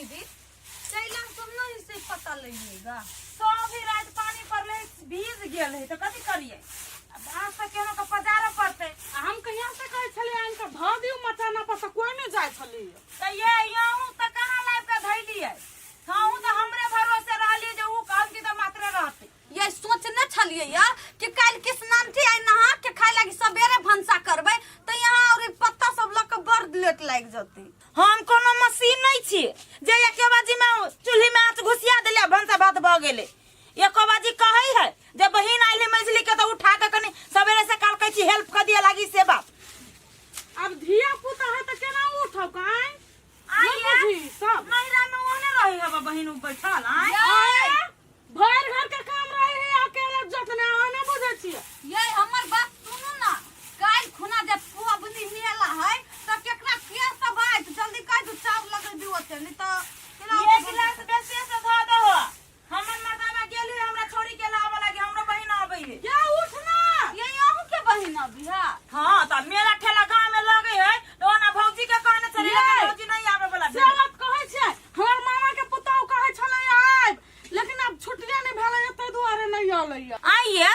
दीदी चलि तुम नहीं से पता लगिएगा। सब ही रात पानी पड़ले, भीज गेल है, तऽ कथी करियै? बाँस तऽ केहनो के पजारऽ पड़तै। आ हम कहिया से कहै छलियै आनि कऽ धऽ दियौ मचाना पर, तऽ कोइ नहि जाइ छलैया। तऽ ये अहूँ तऽ कहाँ लाबि कऽ धैलियै? अहूँ तऽ हमरे भरोसे रहलियै जे उ कहलकै तऽ मात्रे रहतै। ये सोचने छलियै या कि काल्हि कृष्णांती आइ नहा के खाय लागी सवेरे भनसा करबै, तऽ यहाँ और ई पत्ता सब लऽ के बड़ लेट लागि जतै। हम कोनो मशीन नहि छी जे एके बाजी में चूल्ही में आँच घुसिया देले, भनसा भात भऽ गेलै। एको बाजी कहै है जे बहिन आइले मझली के, तऽ उठा के कनि सवेरे से काल कहै छी हेल्प कऽ दिअ लागी, से बात। आब धिया पुता है तऽ केना उठब काहे? आइए। नहि बुझी सब। नैहरा में ओहने रहे हवा बहिन उ बैठल आँय। आँय, भरि घर के काम रहे है अकेले जतने, अहाँ नहि बुझै छियै। ये हमर बात सुनू ना, काल्हि खुना जे पबनी मेला है तऽ केकरा के सब आयत, जल्दी कहि दू, चाउर लगै दियौ ओते, नहि तऽ केना एक ओते। गिलास बेसी से धऽ दहो। हमर मर्दाना गेली हमरा छोड़ी के लाबऽ लागी, हमरो बहिन आबै है। या उठ ना। ये अहूँ के बहिन अभी है? हाँ, तऽ मेला ठेला गाँव में लगे है तऽ ओना भौजी के कहने छलै, लेकिन ये। भौजी नहीं आबे वाला। से बात कहै छियै, हमर मामा के पुतहु कहै छलै आयब, लेकिन आब छुट्टिए नहि भेलै, ताहि दुआरे नहि अलैया। आइए।